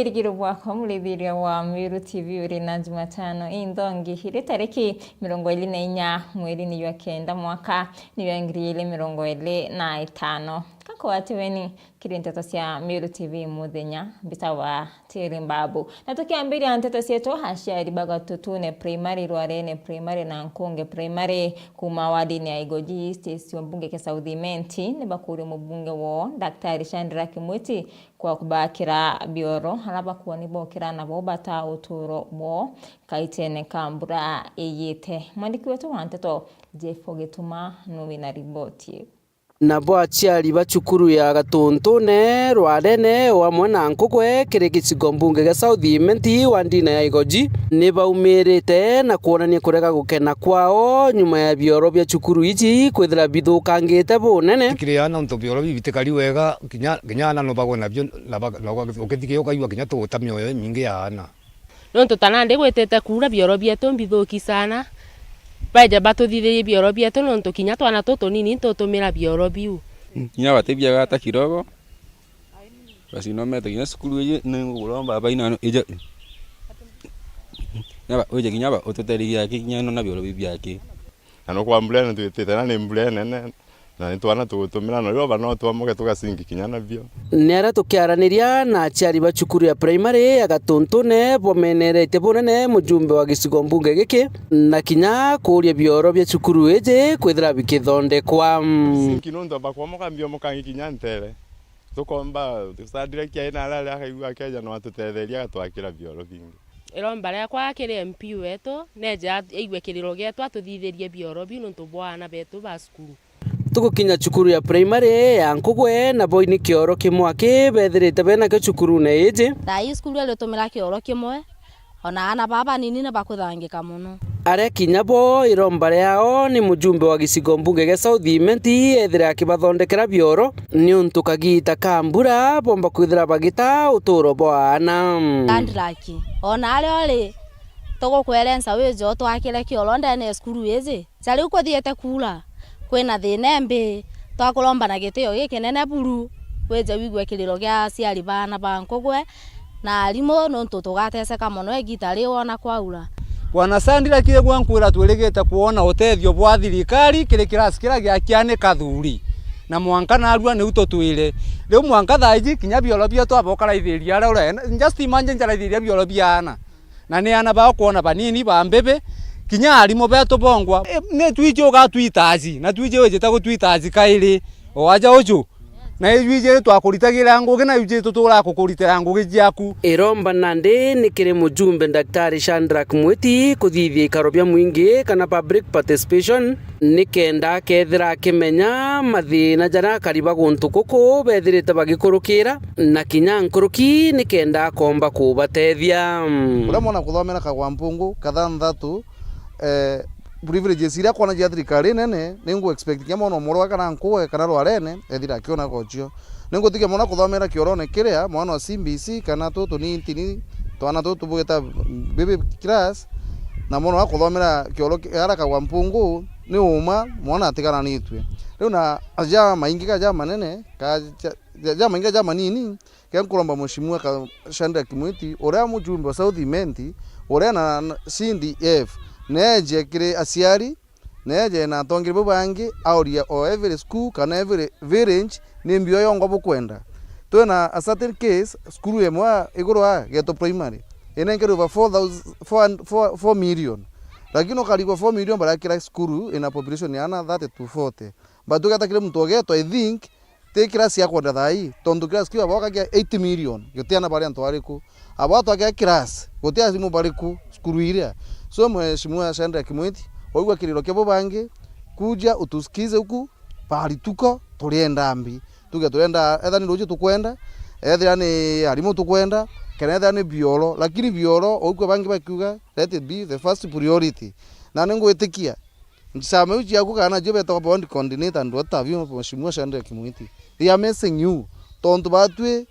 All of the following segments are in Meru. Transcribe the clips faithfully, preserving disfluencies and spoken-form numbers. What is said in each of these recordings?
Irigiro bwakwa, murithiria wa Miru T V, uri na Jumatano inthongi, iri tariki mirongo iri na inya mweri ni jwa kenda, mwaka ni jwa ngiri iri mirongo iri na itano. Kakwatiweni kiri nteto cia Miru T V muthenya, mbitawa Tiri Mbabu. Na tukiambiria nteto cietu, aciari ba Gatutune Primary, Rwarene Primary na Nkunge Primary kuma wardini ya Igoji East, gicigo mbunge kia South Imenti, ni bakuria mubunge woo Daktari Shadrack Mwiti kwa kubakira bioro, aria bakuoni bokira nabo bata uturo bwoo kaitene ka mbura iyite. Mwandiki wetu wa nteto Jeff Gituma nu wina riboti iu. Nabo aciari ba cukuru ya Gatuntune, Rwarene o amwe na Nkugwe kiri gicigo mbunge gia South Imenti wardini ya Igoji ni baumirite na kwonania kurega gukena kwao nyuma ya bioro bia cukuru iji kwithira bithukangite bunene. Tikiri ana untu bioro biu bitikari wega, kinya, kinya ana no bagwe nabio, na ba-, na uga-, ukithikia ukaigua kinya tuguta mioyo imingi ya ana. Nontu ta nandi gwitite kuura, bioro bietu mbithuki sana. Baeja batuthithirie bioro bietu, nontu kinya twana tutunini nitutumira bioro biu. Kinya batibiaga ata kidogo. Basi nomete kinya cukuru iji, ninguguromba baba ina ija. Nyaba, wije kinya ba, ututererie aki, kinya nona bioro biu biaki. Na nukwa mbura ino twitite, na ni mbura inene, na ni twana tugutumira, na riu bano twamoke tugacingi kinya nabio. Ni aria tukiaraniria na aciari ba cukuru ya primary ya Gatuntune, bomeneretie bunene mujumbe wa gicigo mbunge giki, na kinya kuuria bioro bia cukuru iji kwithira bikithondekwa. Cinki nuntu bakwomoka mbiomokangi kinya ntere. Tukomba Shadrack aina aria akaigua akeja no atutetheria agatwakira bioro bingi. Iromba riakwa kiri M P wetu, neje at-, aigue kiriro gietu, atuthithirie bioro biu nontu bwa aana betu ba cukuru. Tugukinya cukuru ya primary ya Nkugwe, nabo ni kioro kimwe aki bethirite benakio cukurune iji. Thaa ii cukuru iritumira kioro kimwe, ona aana baa banini ni bakuthangika mono. Aria kinya bo iromba riao ni mujumbe wa gicigo mbunge gia South Imenti ethire akibathondekera bioro, niuntu kagiita ka mbura bomba kwithira bagita uturo bwa aana. Shadrack, ona aria uri, tugukwerenca wije utwakire kioro ndene ya cukuru iji. Ja riu kuthiite kuura, kwina thina imbi, twakuromba na gitio gikinene buru, wije wigue kiriro gia aciari ba aana ba Nkugwe na arimu, nontu tugateseka mono igiita riu ona kwaura. Bwana Shadrack, igua nkwira, twirigite kwona utethio bwa thirikari kiri kirasi kiria gia Kiani Kathuri, na mwanka narua niu tutwire. Riu mwanka thaa iji kinya bioro bietu aba ukaraithiria aria ure-, just imagine njaraithiria bioro bia aana. Na ni aana bao kwona banini ba mbibi, kinya arimu betu bongwa. E, ni twiji ugatwitaji, na twiji wijite gutwitaji kairi, o aja uju. Na ijwiji twakuritagira ngugi, na iji tuturaga kukuritira ngugi ciaku. Iromba nandi ni kiri mujumbe Daktari Shadrack Mwiti kuthithia ikaro bia mwingi kana public participation, nikenda akethira akimenya mathina jaria akari ba guntu guku bethirite bagikurukira, na kinya nkuruki nikenda akomba kubatethia. Uria mwana kuthomera kagwa mpungu kathanthatu, eh, privileges iria akwona cia thirikari nene, ni ngu expect kinya mwana umurwa kana nkuwe kana rwarene, ethira akiona gocio. Ni ngutikia mwana kuthomera kiorone kiria, mwana wa C B C kana tutu ni ntini, twana tutu bugita baby class, na mwana wa kuthomera kioro ki-, ara kagwa mpungu, ni uma, mwana atigananitue. Riu na aja maingi ka aja manene, ka aja, aja maingi aja manini, ke nkuromba Mheshimiwa ka-, Shadrack Mwiti, uria mujumbe wa South Imenti, uria na, na C D F, neeje kiri aciari, neeje na atongeria bau bangi, auria o every school kana every village ni mbio yongwa bukwenda. Twina a certain case, cukuru imwe iguru a Geto Primary, inenkerwe over four thousand, four, four, four million. Lakini ukarigwa four million baria kira cukuru ina population ya ana thirty to forty. But ugeta kiri muntu o Geto, I think, ti kirasi ya kwenda thaa ii, tontu kirasi kiu abo akagia eight million, giti ana bari antu bariku. Abo atwakia kirasi, guti arimu bariku cukuru iria. So, Mheshimiwa Shadrack Mwiti, waigua kiriro kia bo bangi, kuja utusikize huku, pahali tuko, turienda mbi. Tuge turienda, ethira ni ruuji tukwenda, ethira ni arimu tukwenda, kana ethira ni bioro, lakini bioro, oigua bangi bakiuga, let it be the first priority. Na ningwitikia, Nchama iu ciaku kana cio betagwa board coordinator, andu ata bio, Mheshimiwa Shadrack Mwiti. They are missing you. Tontu batwi,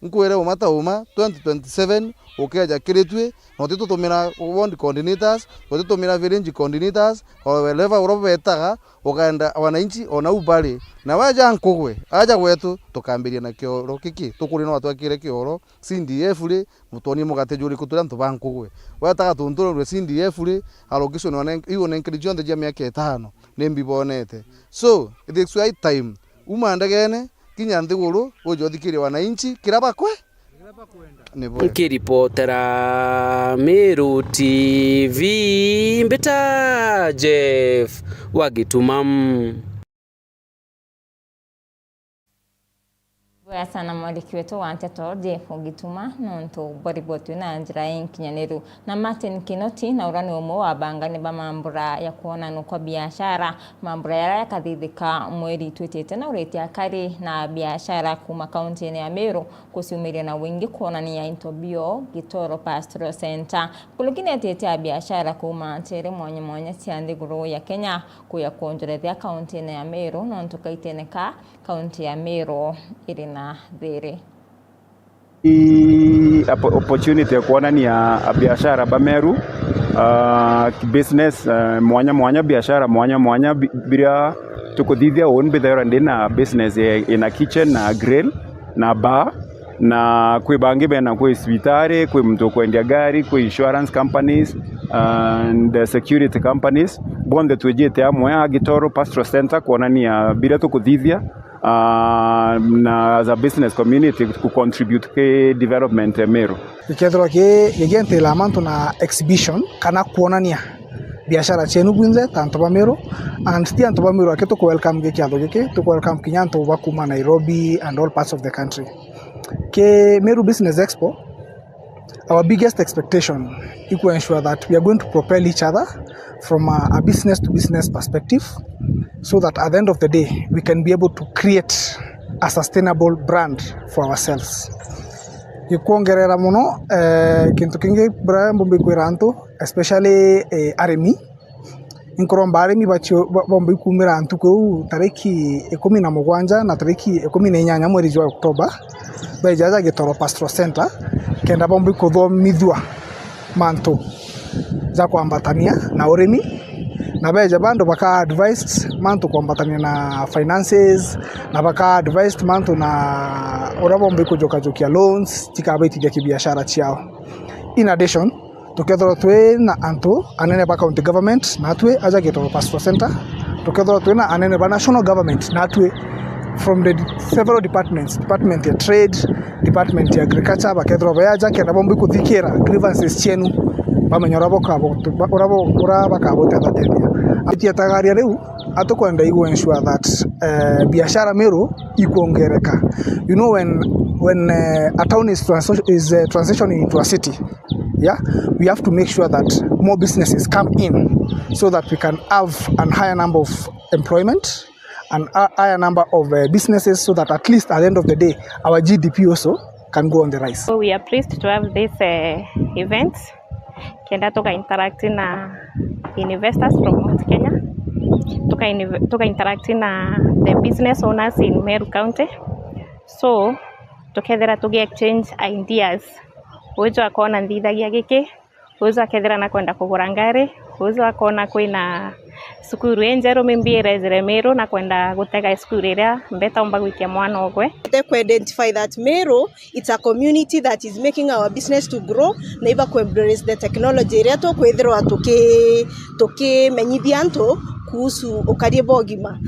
Nkwire uma ta uma, twenty twenty-seven ukeeja kiri tui, na utitutumira ward coordinators, utitutumira village coordinators, or wherever uria betaga, ukaenda wananchi ona u bari. Na waja Nkugwe, aja gwetu, tukambiria na kioro giki, tukuria no atwakire kioro, C D F ri, mutwonie mugate juriku turi antu ba Nkugwe. Wetaga tuntururwe C D F ri, allocation wana-, iu unenkeri cionthe jia miaka itano, ni mbibonete. So, it is high time, uma ndegene, kinya nthiguru, uje uthikirie wananchi, kira bakwe. Ni bwega. Nkiripotera Meru T V, mbita Jeff wa Gituma. Bwega sana mwandiki wetu wa nteto, Jeff Gituma, nontu bwa riboti na njira inkinyaniru. Na Martin Kinoti, na uria ni umwe wa bangani ba mambura ya kwonanwa kwa biashara, mambura yaria yakathithika mweri twitite, na uritie akari na biashara kuma kauntine ya Meru kuciumiria na wingi kwonania into bio Gitoro Pastoral Centre. Nkuruki netite a biashara kuma ntere mwanya mwanya cia nthiguru ya Kenya kuya kwonjorethia kauntine ya Meru, nontu kaitene ka kaunti ya Meru iri na thiri. I oppo-, opportunity ya kwonania abiashara ba Meru, ah, business, eh, mwanya mwanya, biashara mwanya mwanya, bi-, biria tukuthithia uu, mbithairwa ndi na business ya, ina kitchen na grill na bar, na kwi bangi bena, kwi cibitari, kwi muntu ukwendia ngari, kwi insurance companies and security companies, bonthe twijite amwe a Gitoro Pastoral Centre kwonania biria tukuthithia, ah, na as a business community ku contribute ki development ya Meru. Gikethirwa ki-, gigientila mantu na exhibition kana kwonania biashara cienu bwinthe ta antu ba Meru, and ti antu ba Meru aki tuku welcome gi kiatho giki, tuku welcome kinya antu ba kuma Nairobi and all parts of the country. Ki Meru Business Expo, our biggest expectation is to ensure that we are going to propel each other from a, a business to business perspective, so that at the end of the day, we can be able to create a sustainable brand for ourselves. Gikwongerera muno, eh, kintu kingi bura mbumbi kwira antu, especially, eh, arimi, inkuromba arimi bacio-, ba-, bomba ikumira ntuku iu tariki ikumi na mugwanja na tariki ikumi na inyanya mweri jwa Oktoba, beja aja Gitoro Pastoral Centre, kenda bomba ikuthomithua mantu ja kwambatania na urimi, na beja bandu baka advised mantu kwambatania na finances, na baka advised mantu na uria bomba ikujukajukia loans, cikabaitithia kibiashara ciao. In addition, tukethirwa twi na antu anene ba county government natwi aja Gitoro Pastoral Centre, tukethirwa twi na anene ba national government natwi from the several departments, department ya trade, department ya agriculture, bakethirwa be aja kenda bombi kuthikira grievances cienu, bamenya uria bukabo-, uria bu-, uria bakabutethatethia. Itietagaria riu, atukwenda igu ensure that, eh, biashara Meru ikwongereka. You know, when, when, eh, a town is transi-, is, eh, transitioning into a city, yeah, we have to make sure that more businesses come in so that we can have an higher number of employment and a higher number of, uh, businesses, so that at least at the end of the day, our G D P also can go on the rise. So we are pleased to have this, uh, event. Kenda tuka interact na investors from Mount Kenya, tuka inv-, tuka interact na the business owners in Meru County. So, tukethira tugi exchange ideas. Uju akona nthithagia giki, uju akethira nakwenda kugura ngari, uju akona kwina cukuru injeru, maybe irejire Meru, nakwenda gutega cukuru iria mbeta umba gwikia mwana ogwe. Te ku identify that Meru, it's a community that is making our business to grow, na iba ku embrace the technology iria tukwithirwa tuki-, tukimenyithia antu kuhusu ukari bwa ugima.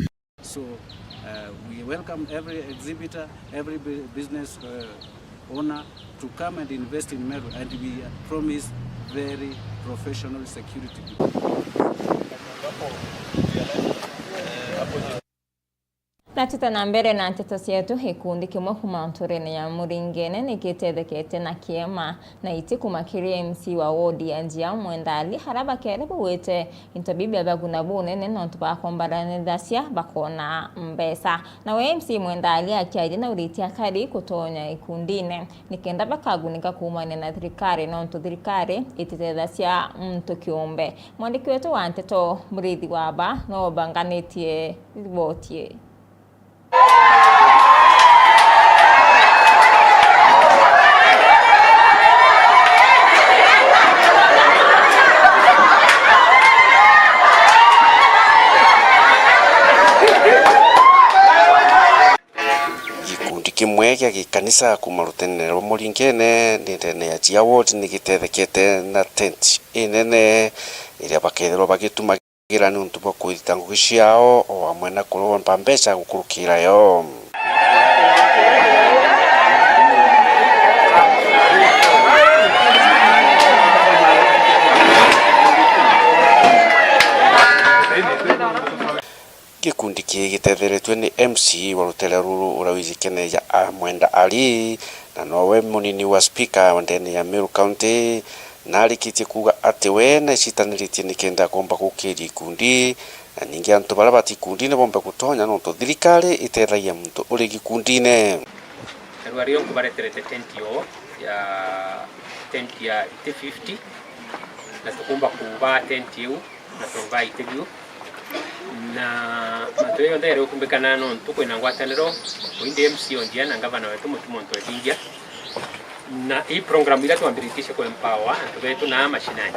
So, uh, we welcome every exhibitor, every bu-, business, uh, owner to come and invest in Meru, and we promise very professional security. Na tuta na mbere na nteto cietu, gikundi kimwe kuma nturene ya Muringene ni gitethekete na kiema na iti kuma kiri M C wa ward ya Njia Mwendali, aria bakere baugite into bibi biabaguna bunene nontu bakombaranithacia bakona mbeca. Nawe M C Mwendali akiaria nauritie akari gutonya ikundine nikenda bakagunika kuumania na thirikari, nontu thirikari ititethacia muntu kiumbe. Mwandiki wetu wa nteto Muriithi Waba no ubanganitie riboti ii. Kimwe gia gikanisa kuuma rutenene rwa Muringene ni ndene ya Jia Ward ni gitethekete na tent inene iria bakethirwa bagitumagira niuntu bwa kwirita ngugi ciao o amwe na kuromba mbeca gukurukira yo. Gikundi kii gitetheretue ni M C wa rutere ruru uria wijikene ja Mwenda Ali, na nowe munini wa spika ndene ya Meru County, na arikitie kuuga ati we naicitaniritie nikenda komba gukiria ikundi, na ningi antu baria bati ikundine bombe gutonya nontu thirikari itethagia muntu uri gikundine. Na rua rio nkubareterete tent yo ya, tent ya iti fifty, na tukumba kuba tent iu na tuba iti biu. Na mantu jau jonthe jari gukumbikana nontu kwina ngwataniro, indi M C o Jia na ngavana wetu Mutuma M'Ethingia. Na ii program iria twambiritie cia ku empower antu betu na mashinani.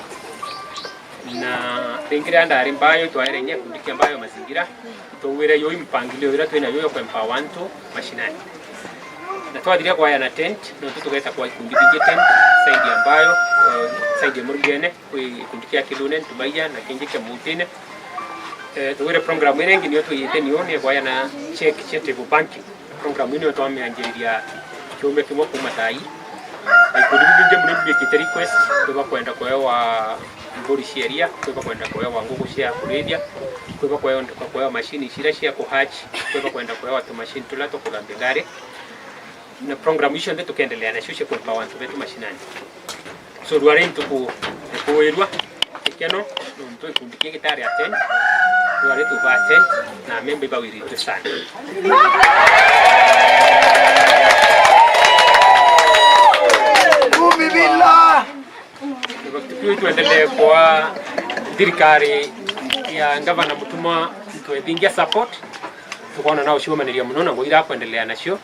Na ringi riria ndari Mbayo, twaere inya gikundi kia Mbayo mazingira, itwaugire yo mpangilio iria twina yo ya ku empower antu mashinani. Na twathiria kwaya na tent, nontu tugeta kwa ikundi bingi tent, side ya Mbayo, eh, side ya Muringene, kwi gikundi kia Kilune, Ntubaia, na kingi kia Mutine. Eh, tugwire program iria ingi niyo twiyite niyo ni kwaya na check cia table banking. Program ii niyo twamianjiriria kiumia kimwe kuuma thaa ii. Na ikundi biu bingi mono ibiikite request, kwi bakwenda kuewa mburi cia iria, kwi bakwenda kuewa nguku cia kurithia, kwi bakwenda kuewa machine ciria cia ku hatch, kwi bakwenda kuewa tumachine turia twa kuthambia ngari. Na program icio nthe tukendelea nacio cia ku empower antu betu mashinani. So, rwari ntuku ikuwirua ikeno, nontu ikundi kii gitari a ten, rwari tuba ten, na memba ibawiritue sana. Kumi bila. Tuendelee kwa thirikari ya Ngavana Mutuma M'Ethingia support, tukoona na uciumaniria mono na ngugi iria akwendelea nacio.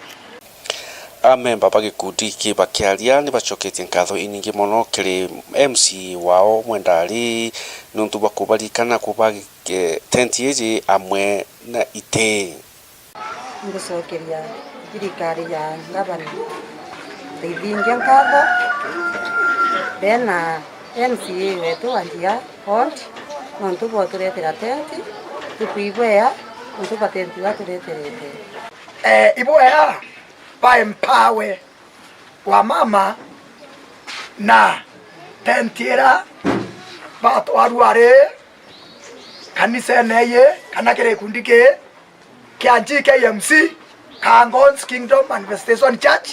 Amemba ba gikundi kii bakiaria ni bacoketie nkatho inyingi mono kiri M C wao Mwenda Ali niuntu bwa kubaririkana kuba, eh, tent iji amwe na iti. Ngucokeria thirikari ya ngavana M'Ethingia nkatho, bena M C A wetu wa Jia Ward, nontu bwa uturetera tent, tukwibwea nontu bwa tent iria atureterete. Eh, ibwea ba empower wa mama na tent ira batwarua ari kanisene ii kana kiri gikundi kii kia G K M C, Kangons Kingdom Manifestation Church,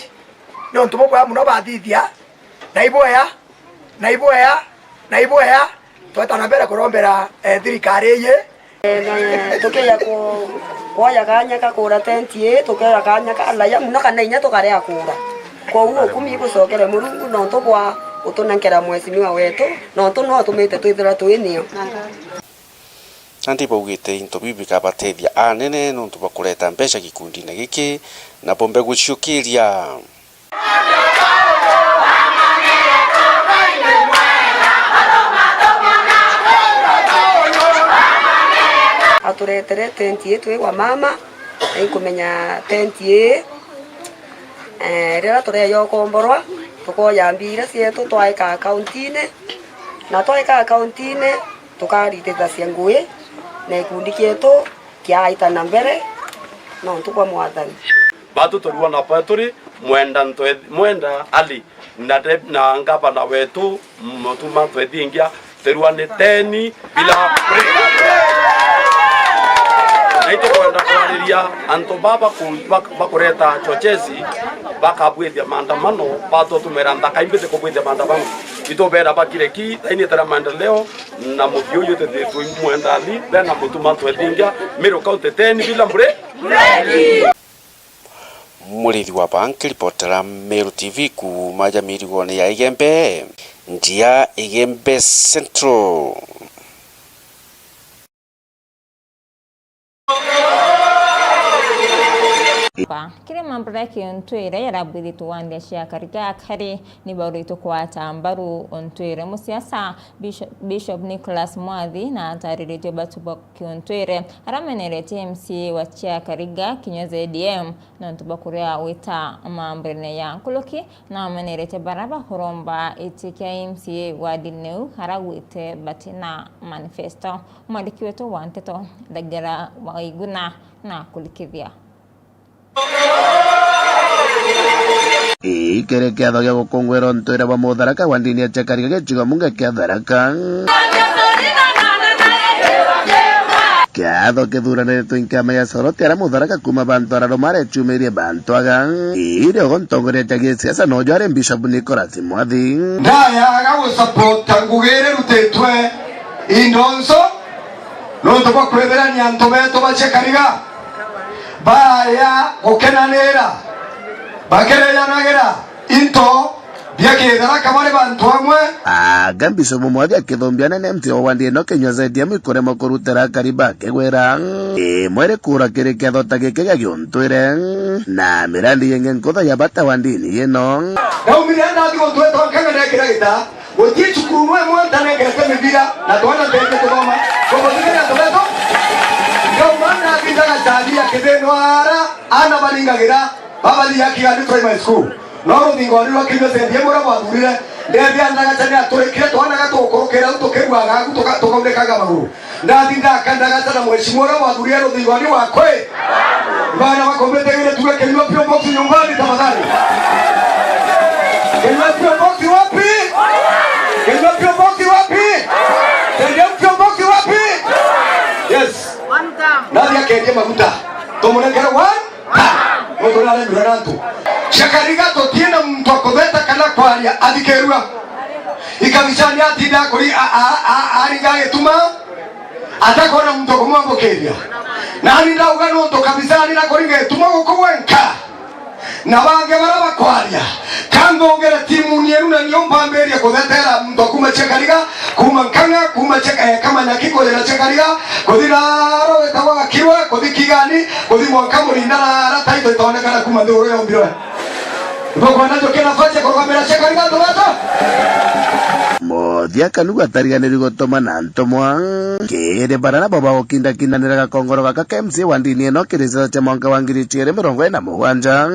niuntu bubwea mono bathithia, na ibwea, na ibwea, na ibwea, tweta na mbere kurombera, eh, thirikari ii. Eh, na, eh, tukeja ku-, kwoya kanya ka kura tent ii, tukeja kanya ka laya mono kana inya tukaria kura. Kwoou ukumi igucokere Murungu nontu bwa gutunenkera mheshimiwa wetu, nontu no utumite twithirwa twi nio. Nandi baugite into biu bikabatethia anene niuntu bwa kureta mbeca gikundine giki, na bombe guciukiria. Aturetere tent ii twi wa mama, na inkumenya tent ii, eh, riria tureja ukomborwa, tukoja mbia iria cietu twaika akauntiine, na twaika akauntiine, tukaritithacia ngui, na gikundi kietu kiaita na mbere nontu bwa Mwathani. Batu turua na pa turi Mwenda Ntwe-, Mwenda Ali na de-, na ngavana wetu Mutuma M'Ethingia, turua ni ten bila break. Na itukwenda kwariria antu baba ku-, bak-, bakureta chochezi bakabwithia maandamano, batutumira nthaka imbithi kubwithia maandamano. Itubera bakire ki thaini tara maendeleo, na muthia uyu tuthitwe Mwenda Ali, bena Mutuma M'Ethingia, Meru County ten bila mbure. Murithi wa Bank, ripotera Meru T V kuuma ja mirigone ya Igembe, Njia Igembe Central. Kiri mambo ja kiuntwire jarabwithitwe wa nthia cia Kariga akari ni baurite kwata mbaru untwire musiasa. Bishop, Bishop Nicholas Mwathi na atariritie batu ba kiuntwire arameneretie M C A wa cia Kariga kinya Z D M nontu bwa kuria wita mambirene ya nkuruki na ameneretie bara bakuromba iti kia M C A wa ndini iu aragwite bati na manifesto. Mwandiki wetu wa nteto Ndagera Waiguna na kurikithia. Ii kiri kiatho gia gukungwira untwire bwa Mutharaka wa ndini ya Chakariga gicigo munge kia Tharaka. Kiatho kithuranitwe nkama ya Soroti aria Mutharaka kuuma bantu araruma arechumirie bantu aga. Ii riogo ntongoria ja gisiasa nojo ari Bishop Nicholas Mwathi. Ndayaga gusapota ngugi iria irutitwe into nso. Nontu bwa kwithirania antu betu ba Chakariga baya gukenanira, bakirijanagira into bia Kitharaka bari bantu amwe. Anga Bishop Mwathi akithumbia anene M C A wa wandi ino kinyua Z D M ikuremwa kurutira akari ba Kigwira. Imwe ri kura kiri kiatho ta giki gia giuntwire na mirandi ingi nkutha ya bata wa ndini ino. Ndaumire ndathi guntwetwa nkanga nekira gita. Guti cukuru imwe ntanengete mibira na twana twingi tuthoma. Tuguthikiria antu betu. Ndauma ndathi ndagacaria kithino ara ana baringagira babathia Kigandi Primary School. No ruthingo rwiri rwa kiumia sendi imwe uria bwathurire, ndethia ndagaca ni aturikire twana gatugukurukira au tukigua gagu tuka-, tukaunikaga maguru. Ndathi ndaka ndagaca na mheshimiwa uria bwathurire ruthingoni wa kwi. Bana bakombetegere tuwe Kenyua P O Box nyumbani tafadhali. Kenyua P O Box wapi? Kenyua P O Box wapi? Kenyua P O Box wapi? Yes. One down. Ndathi akendie maguta. Tumunenkere one. Nontu naremire na antu. Chakariga tutina muntu akutheta kana kwaria athikirua. Ikabicani atinda akuri a-, a-, a-, aringa gituma atakona muntu akumwambukiria. Nani ndauga nontu kabicani na kuringa gituma guku gwenka. Na bangi bara bakwaria. Kangongere timu ni enu na nio mpambiria kuthetera muntu akuma Chakariga. Kuuma Nkang'a, kuuma Cheka-, eh, Kamanyaki, kujira Chakariga, kuthi raro wetagwa Gakirwe, kuthi Kigani, kuthi mwanka Murinda rara taito itaonekana kuuma nthiguru yombirwe. Tukwenda tukie nafasi ya kurugamira Chakariga tuwetu. Muthia kanu gatariganiri gutuma na ntumwa. Kiri bara nabo bagukindakindanira gakongoro gaka ka M C A wa ndini ino kiri ciaca cia mwanka wa ngiri ijiri mirongo iri na mugwanja.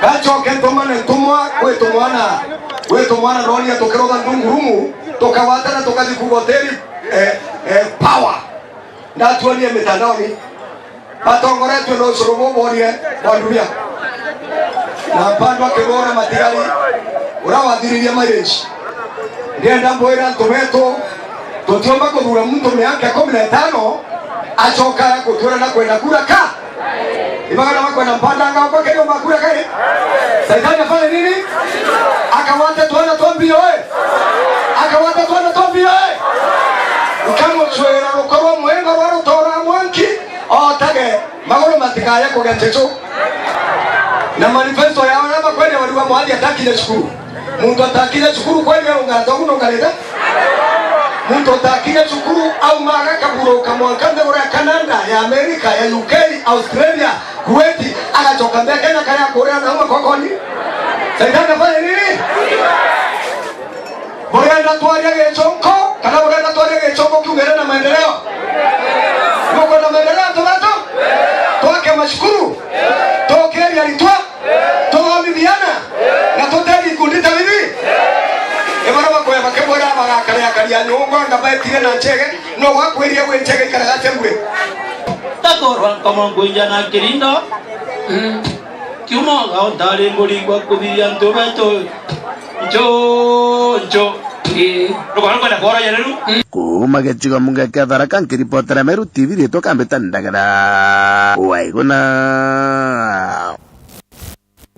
Gacoke ntumane ntumwa gwitu mwana, gwitu mwana noria tukirotha ndungurumu. Tukagwatana tukathi kuuga hoteli, eh, eh, power. Ndatuonie mitandaoni. Batongoretue na ucuru buu boorire bwa ndubia. Na mpandwa kibora matigari, uria wathiririe mileage. Ndienda mbwira antu betu, tutiumba kuthura muntu miaka ikumi na itano, acoka ya gutwira na kwenda kura ka. Ibagana bakwenda mpanda ngao kwa kero makura kai. Saitani afanye nini? Akawate twana twa mbio, eh. Akawate twana twa mbio, eh. Nkamucwira rukorwo mwenga rwa rutora mwanki, otage maguru matikaye kugia njechu. Na manifesto yao ya makwende waliwa mwathi atakire cukuru. Muntu atakinya cukuru kweli aungana togu nongarite? Muntu atakinya cukuru aumaga akaburuka mwanka nthiguru ya Canada, ya America, ya U K, Australia, Kuwait, agacoka mbere Kenya karia kuria na uma kokoni. Saitani afanye nini? Murenda twaria gichongo, kana murenda twaria gichongo kiugere na maendeleo? Muko na maendeleo tunato? Twake mashukuru. Tukiria ritwa. Tuthomithiana na tuteri ikundi ta bibi. Ibara bakoya bakibwira bagakaria karia nyungu anga baetire na nchege, no gwakwirie gwi nchege ikaraga chembwe. Takorwa nkomo nkuinja na kirindo. Kiumo gao ntari nguringwa kuthiria ntu betu. Njo, njo. Ii. Rukoro kwenda kworoja riu. Kuuma gicigo munge kia Tharaka nkiripotera Meru T V ritwa Kambita Ndagera. Waiguna.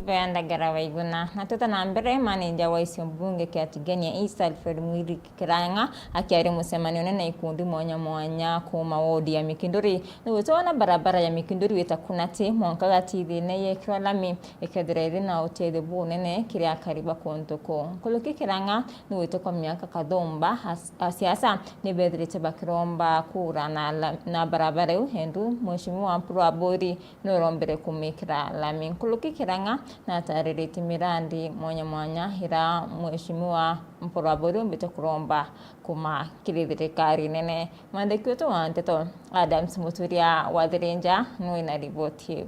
Bea Ndagara wa Iguna. Na twita na mbere, maneja wa gicigo mbunge kia Tigania East, Alfred Mwiri Kirang'a, akiari mucemanio nene ikundi mwanya mwanya kuuma wodi ya Mikinduri, niwite wona barabara ya Mikinduri wita Kunati mwanka Gatithine yekirwa lami, ikethira iri na utethio bunene kiri akari ba kuntu kuu. Nkuruki Kirang'a niwite kwa miaka kathumba as-, asiasa nibethirite bakiromba kura na la-, na barabara iu, endu Mheshimiwa Mpuru Aburi nurombere kumikira lami. Nkuruki Kirang'a natariritie mirandi mwanya mwanya ira Mheshimiwa Mpuru Aburi umbite kuromba kuma kiri thirikari nene. Mwandiki wetu wa nteto Adams Muturia wa Thirinja nwina riboti iu.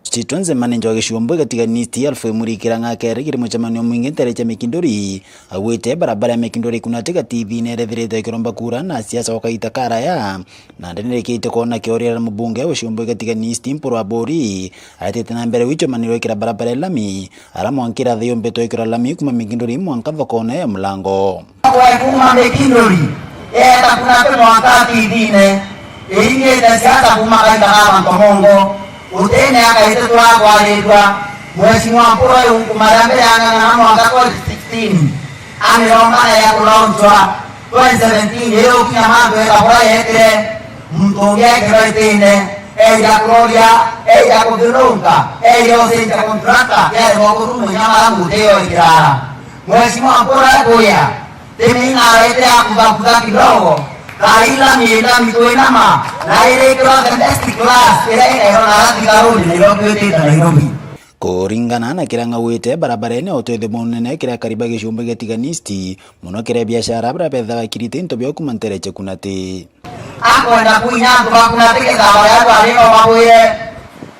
Constituency manager wa gicigo mbunge kia Tigania East, Alfred Mwiri Kirang'a, akere kiri mucemanio mwingi ntere cia Mikinduri, augite barabara ya Mikinduri Kunati Gatithine irethirite ikiromba kura na asiasa wa kaita karaya, na ndenirikite kwona kiorira na mubunge wa gicigo mbunge kia Tigania East, Mpuru Aburi, aetite na mbere wichomanirwe ikira barabara ya lami, ara mwanka irathi yumbitwe ikirwa lami kuma Mikinduri mwanka thokone ya Mulango. Kwa kuma Mikinduri, yeta Kunati mwanka Gatithine, iringite siasa kuma kaita ka bantu mongo, utene akaite turakwarirwa, Mheshimiwa Mpuru uyu kuma ria mbere ang'ang'ana mwanka twenty sixteen, amiromba na ya kulaunchwa, twenty seventeen, iyo ukinya mantu eka bura yetire, muntu ungi ekirwa itine, eja kuroria, eja kuthiurunka, eja ucenjia contractor, kere gwa kurumu inya mara muti yo ikirara. Mheshimiwa Mpuru ekuya, timi ing'ara ite ya kuthakuta kidogo, kaira mienda mitwinama, na irikirwa the best class, iria ikairwa na Arathika Road, Nairobi, witite Nairobi. Kuringana na Kirang'a, augite barabara ino utethio munene kiri akari ba gicigo mbunge kia Tigania East, muno kiri biashara baria bethaga bakirite into biao kuma ntere cia Kunati. Akwenda kwinya antu ba Kunati kethira baria bari no babwire,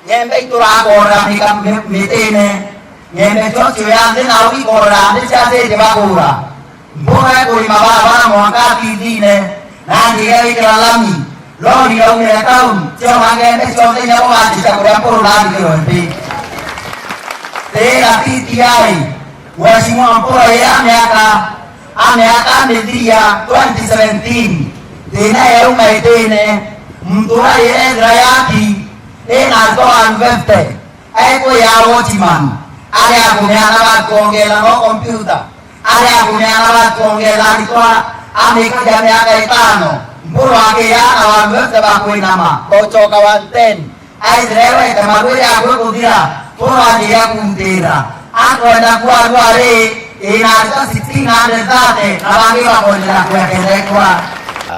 nyembe iturakorera mika-, mi-, mitine, nyembe chocho ya nthi na uri ikorera nthi cia city bakura. Mboga ikurima barabara mwanka Gatithine, na njiga ikira lami, lori yaumire town, cionga nyembe cionthe nyabo bachicha kuria Mpuru na thigiro mbi. Tira T T I, Mheshimiwa Mpuru ya miaka, a miaka mithiria twenty seventeen, thina yauma itine, muntu aria ethira yaki, ina one fifty, ekwira watchman, aria akumeana bakwongera no computer, aria akumeana bakwongera aritwa, amikagia miaka itano, Mpuru akiana one fifty bakwinama, bochoka one ten. Aithire wete maruiri akwe kuthira, Mpuru anjiria kuntira. Akwenda kwarua ri, ina aritwa sixteen hundred thirty, na bangi bakwendera kwekendekwa.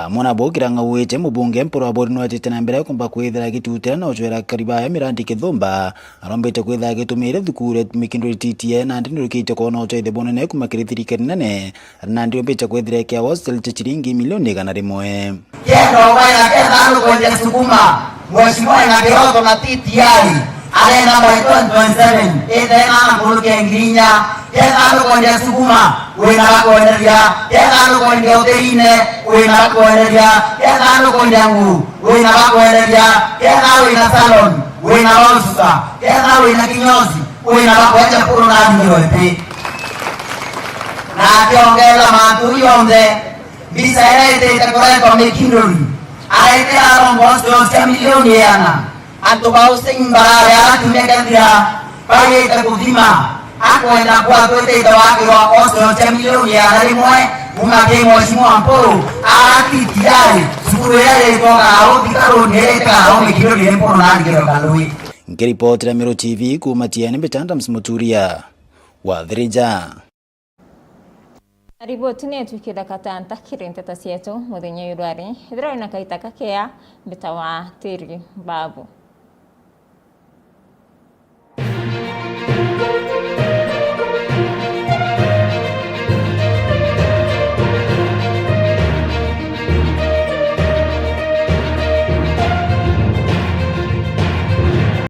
Amwe nabo Kirang'a augite mubunge Mpuru Aburi nwetite na mbere kumba kwithira agitutira na uchwera akari baya mirandi kithumba, arombite kwithira agitumire thukuru ya Mikinduri T T I, na nandi nurikite kwona utethio bunene kuma kiri thirikari nene, na nandi umbite kwithira ikia hostel cha chiringi milioni igana rimwe. Kenda ubaira kenda nukwendia sukuma, Mheshimiwa ina kiroto na T T I, arenda by twenty twenty-seven, ithena na nkuruki ya ngiri inya, kenda nukwendia sukuma, wina bakwenderia, kenda nukwendia hotelini, wina bakwenderia, kenda nukwendia nguu, wina bakwenderia, kenda wina salon, wina bagusuka, kenda wina kinyozi, wina bakwendia Mpuru na thigiro mbi. Na akiongera mantu jonthe, mbica iria itite kuretwa Mikinduri, aite aromba hostel cia milioni igana. Antu ba housing barare ara kiumia kiathira, baigite kuthima, akwenda kwa twitite wakirwa hostel cia milioni igana rimwe, kuma ki Mheshimiwa Mpuru, ara T T I, cukuru iria iritwa Karau, Thika Road, iria ite Karau, Mikinduri iri Mpuru na thigiro Karui. Nkiripotera Meru T V kuma Tiene, mbita Adams Muturia wa Thirija. Riboti ni itwikire katanta kiri nteto cietu muthenya uyu rwari. Ethira wina kaita kakea, mbita wa Tiri Babu.